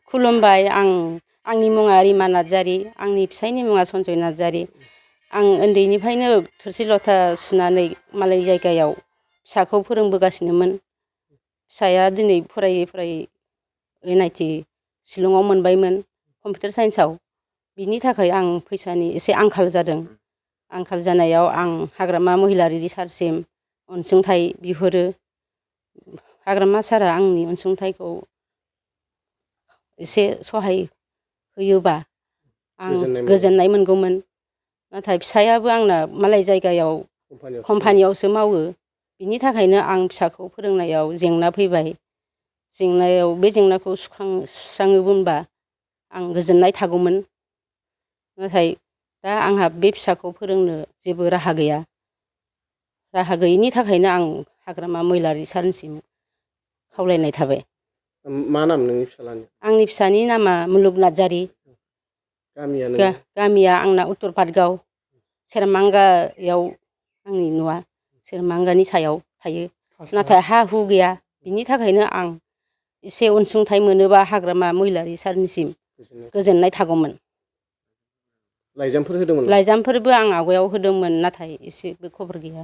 खुलुमबाय आंनि मुङा रिमा नार्जारि आंनि फिसायनि मुङा सनजय नार्जारि आं उन्दैनिफ्रायनो थोरसि लथा सुनानै मालाय जायगायाव फिसाखौ फोरोंबोगासिनोमोन फिसाया दिनै फरायै फरायै NIT शिलंआव मोनबायमोन कम्पिउटार साइन्सआव बिनि थाखाय आं फैसानि एसे आंखाल जादों आंखाल जानायाव आं हाग्रामा महिलारि रिसार्चसिम अनसुंथाइ बिहरो हाग्रामा सारआ आंनि अनसुंथाइखौ एसे सहाय होयोबा आं गोजोननाय मोनगौमोन नाथाय फिसायाबो आंना मालाय जायगायाव कम्पानियावसो मावो बिनि थाखायनो आं फिसाखौ फोरोंनायाव जेंना फैबाय बे जेंनाखौ सुस्राङोमोनबा आं गोजोननाय थागौमोन नाथाय दा आंहा बे फिसाखौ फोरोंनो जेबो राहा गैया राहा गैयिनि थाखायनो आं हाग्रामा महिलारि सारनिसिम खावलायनाय थाबाय मा नाम नोंनि फिसालानि आंनि फिसानि नामा मुलुग नार्जारि गामिया आंना उत्तर पाटगाव सेरमांगायाव आंनि न'आ सेरमांगानि सायाव थायो नाथाय हा हु गैया बिनि थाखायनो आं एसे अनसुंथाइ मोनोबा हाग्रामा महिलारि सारनिसिम गोजोननाय थागौमोन लाइजामफोरबो आं आवगायाव होदोंमोन नाथाय एसेबो खबर गैया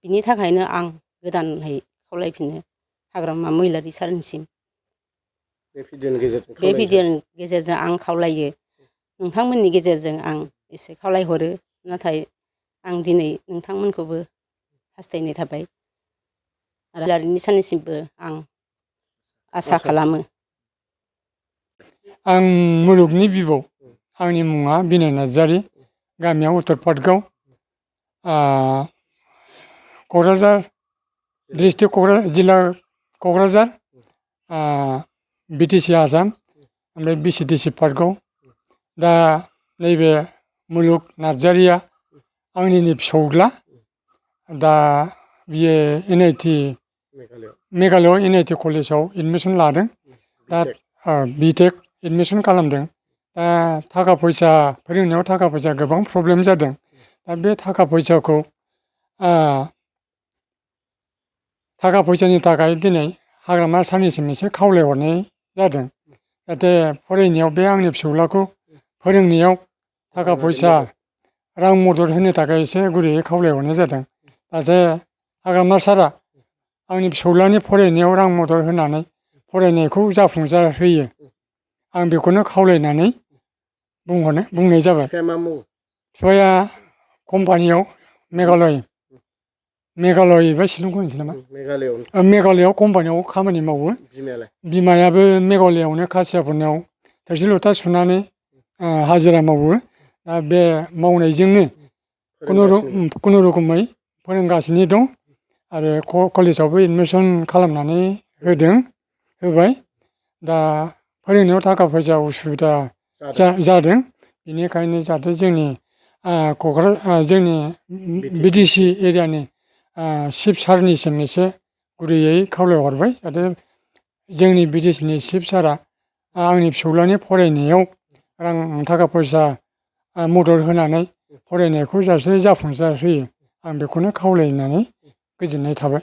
बिनि थाखायनो आं गोदानहै खावलायफिनो हाग्रामा महिलारि सारनिसिम बे भिडिअनि गेजेरजों आं खावलायो नोंथांमोननि गेजेरजों आं एसे खावलायहरो नाथाय आं दिनै नोंथांमोनखौबो हास्थायनाय थाबाय आरो महिलारि सारनिसिमबो आं आसा खालामो आं मुलुगनि बिबौ आंनि मुङा बिनय नार्जारि गामिया उत्तर पाटगाव क'क्राझार डिस्ट्रिक्ट जिल्ला क'क्राझार BTC आसाम ओमफ्राय BCDC पाटगाव दा नैबे मुलुग नार्जारिया आंनिनो फिसौज्ला दा बियो NIT मेघालय NIT कलेजाव एडमिसन लादों दा B.Tech एडमिसन खालामदों दा थाखा फैसा गोबां प्रब्लेम जादों दा बे थाखा फैसानि थाखाय दिनै हाग्रामा सारनिसिम एसे खावलायहरनाय जादों जाहाथे फरायनायाव बे आंनि फिसौलाखौ फोरोंनायाव थाखा फैसा रां मदद होनो थाखाय एसे गुरैयै खावलायहरनाय जादों जाहाथे हाग्रामा सारआ आंनि फिसौलानि फरायनायाव रां मदद होनानै फरायनायखौ जाफुंसार होयो आं बेखौनो खावलायनानै बुंनाय जाबाय फिसाया कम्पानियाव मेघालय एबा शिलंखौ होनसै नामा मेघालयआव कम्पानियाव खामानि मावो बिमायाबो मेघालयआवनो खासियाफोरनाव थोरसि लथा सुनानै हाजिरा मावो दा बे मावनायजोंनो खुनुरुखुमै फोरोंगासिनो दं आरो कलेजावबो एडमिसन खालामनानै होबाय दा फोरोंनायाव थाखा फैसा उसुबिदा जादों बेनिखायनो जाहाथे जोंनि BTC एरियानि चिफ सारनिसिम एसे गुरैयै खावलायहरबाय जाहाथे जोंनि BTCनि चिफ सारआ आंनि फिसौलानि फरायनायाव थाखा फैसा मदद होनानै फरायनायखौ जाफुंसार होयो आं बेखौनो खावलायनानै गोजोननाय थाबाय